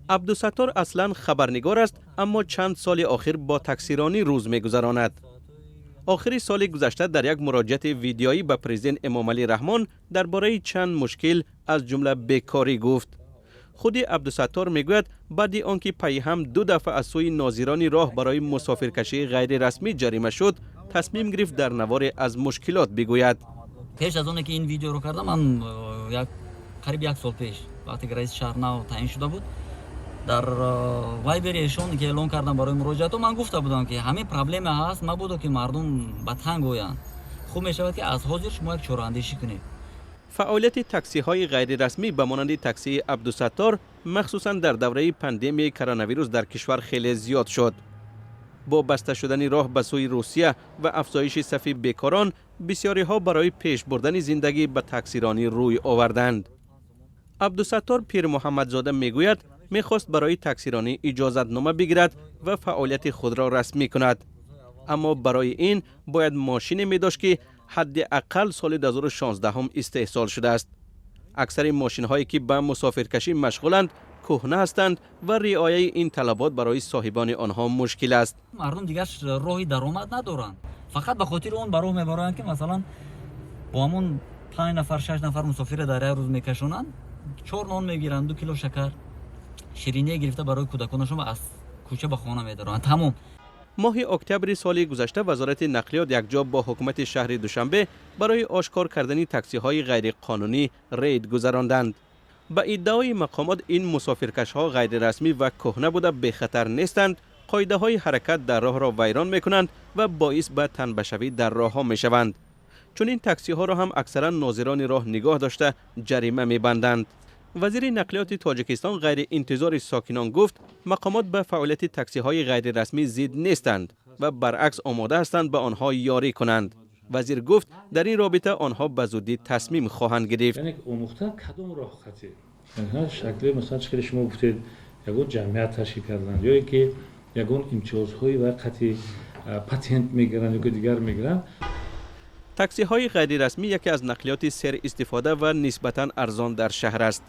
Абдусаттор аслан хабарнигор аст, аммо чанд соли охир бо таксиронӣ рӯз мегузаронад. Охири соли гузашта дар як муроҷиати видеоӣ ба президент Эмомалӣ Раҳмон дар бораи чанд мушкил, аз ҷумла бекорӣ, гуфт. Худи Абдусаттор мегӯяд, баъди он ки пайҳам ду дафъа аз сӯи нозирони роҳ барои мусофиркашии ғайрирасмӣ ҷарима шуд, тасмим гирифт дар наворе аз мушкилот бигӯяд. Пеш аз оне ки ин видеоро кардам, ман як қариб як сол пеш, вақте ки раиси шаҳр нав таъин шуда буд, дар Вайбери эшон, ки эълон кардам барои муроҷиатҳо, ман гуфта будам, ки ҳамин проблема ҳаст, мабодо ки мардум ба танг оянд, хуб мешавад, ки аз ҳозир шумо як чораандешӣ кунед. Фаъолияти таксиҳои ғайрирасмӣ ба монанди таксии Абдусаттор махсусан дар давраи пандемияи коронавирус дар кишвар хеле зиёд шуд. Бо баста шудани роҳ ба сӯи Русия ва афзоиши сафи бекорон, бисёриҳо барои пеш бурдани зиндагӣ ба таксиронӣ рӯй оварданд. Абдусаттор Пирмуҳаммадзода мегӯяд, мехост барои таксиронӣ иҷозатнома бигирад ва фаъолияти худро расмӣ кунад, аммо барои ин бояд мошине медошт, ки ҳадди ақал соли 2016 истеҳсол шудааст. Аксари мошинҳое, ки ба мусофиркашӣ машғуланд, кӯҳна ҳастанд ва риояи ин талабот барои соҳибони онҳо мушкил аст. Мардум дигар роҳи даромад надоранд, фақат ба хотири он ба роҳ мебароянд, ки масалан бо ҳамон панҷ нафар, шаш нафар мусофира дар як рӯз мекашонанд, чор нон мегиранд, 2 кило шакар, шириние гирифта барои кӯдаконашон аз кӯча ба хона медароянд, тамом. Моҳи октябри соли гузашта Вазорати нақлиёт якҷо бо ҳукумати шаҳри Душанбе барои ошкор кардани таксиҳои ғайриқонунӣ рейд гузаронданд. Ба иддаои мақомот, ин мусофиркашҳо ғайрирасмӣ ва кӯҳна буда, бехатар нестанд, қоидаҳои ҳаракат дар роҳро вайрон мекунанд ва боис ба танбашавӣ дар роҳҳо мешаванд. Чунин таксиҳоро ҳам аксаран нозирони роҳ нигоҳ дошта, ҷарима мебанданд. Вазири нақлиёти Тоҷикистон ғайриинтизори сокинон гуфт, мақомот ба фаъолияти таксиҳои ғайрирасмӣ зид нестанд ва баръакс омода ҳастанд ба онҳо ёрӣ кунанд. Вазир гуфт, дар ин робита онҳо ба зудӣ тасмим хоҳанд гирифт. Яъне омӯхта кадом роҳ хати шакли, масалан, чӣ хеле шумо гуфтед, ягон ҷамъият ташкил карданд ё ки ягон имтиёзҳои ва қати патент мегиранд ё ки дигар мегиранд. Таксиҳои ғайрирасмӣ яке аз нақлиёти серистифода ва нисбатан арзон дар шаҳр аст.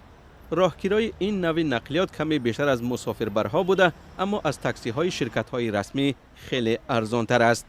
Роҳкирои ин навъи нақлиёт каме бештар аз мусофирбарҳо буда, аммо аз таксиҳои ширкатҳои расмӣ хеле арзонтар аст.